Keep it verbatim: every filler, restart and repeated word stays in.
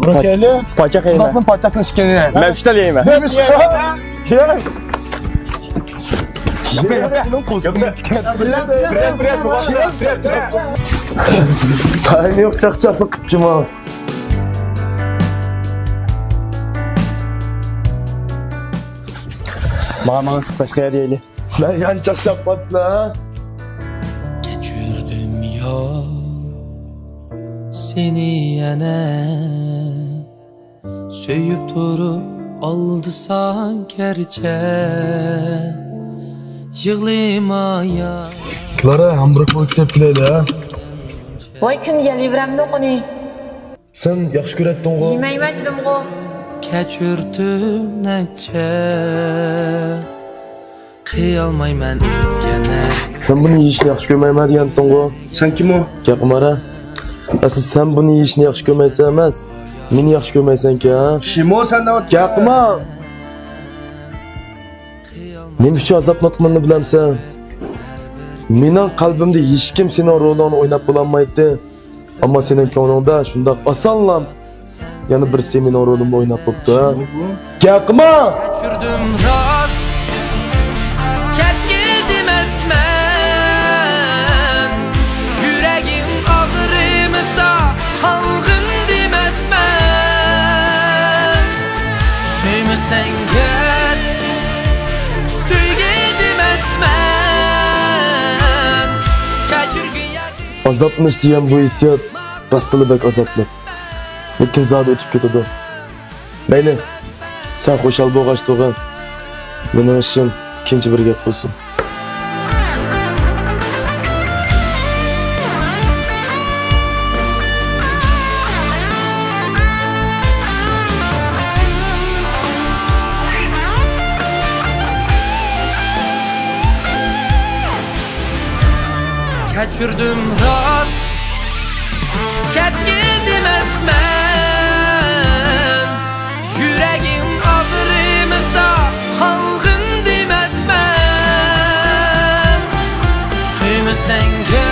Brokoli. Pochaq yeyman. Xudosin pochaqni ishkani. Men uchta yeyman. Nima ishkani? Yo'q. Taymi yo'q, chaqchaqni qilibchiman. Maman, başqa yer deylik. Sizlar yanchaq chaqmabsizlar, ha? كەچۈردۈم يار سېنى يەنە، سۆيۈپ تۇرۇپ ئالدىساڭ گەرچە، يىغلىما يار. Klara, hamburger bo'lib keleyli, ha? ۋاي كۈن يەلىۋېرەمدۇ قۇنى. سەن ياخشى كۆرەتتىڭغۇ؟ يېمەيمەن دېدىمغۇ. كەچۈردۈم نەچچە، قىيالمايمەن ئۆتكەندە. سەن بۇنى يېيىشنى ياخشى كۆرمەيمەن دېگەنتىڭغۇ؟ سەن كىم ئۇ؟ گەپ قىلماڭ. ئەسلى سەن بۇنى يېيىشنى ياخشى كۆرمەيسەن ئەمەس، مېنى ياخشى كۆرمەيسەنكەن، ھە؟ كىم ئۇ سەن دەۋاتقان؟ گەپ قىلماڭ. نېمە ئۈچۈن ئازابلىنىۋاتقىنىمنى بىلەمسەن؟ مېنىڭ قەلبىمدە ھېچكىم سېنىڭ رولۇڭنى ئويناپ بولالمايتتى. ئەمما سېنىڭ كۆڭلۈڭدە شۇنداق ئاسانلا يەنە بىرسى مېنىڭ رولۇمنى ئويناپ بوپتۇ، ھە؟ گەپ قىلماڭ! كەچۈردۈم راست، كەتكىن دېمەسمەن. يۈرىكىڭ ئاغرىمىسا، قالغىن دېمەسمەن. سۆيمىسەڭ كەت، سۆيگىن دېمەسمەن. كەچۈرگىن يا ئازابلىنىش دېگەن بۇ ھېسسىيات راستلا بەك ئازابلىق. لېكىن زادى ئۆتۈپ كېتىدۇ. مەيلى، سەن خۇشال بولغاچتىغىن، مېنىڭ ئىشىم كېيىنچە بىر گەپ بولسۇن. كەچۈردۈم راست، كەتكىن دېمەسمەن. يۈرىكىڭ ئاغرىمىسا، قالغىن دېمەسمەن. سۆيمىسەڭ كەت،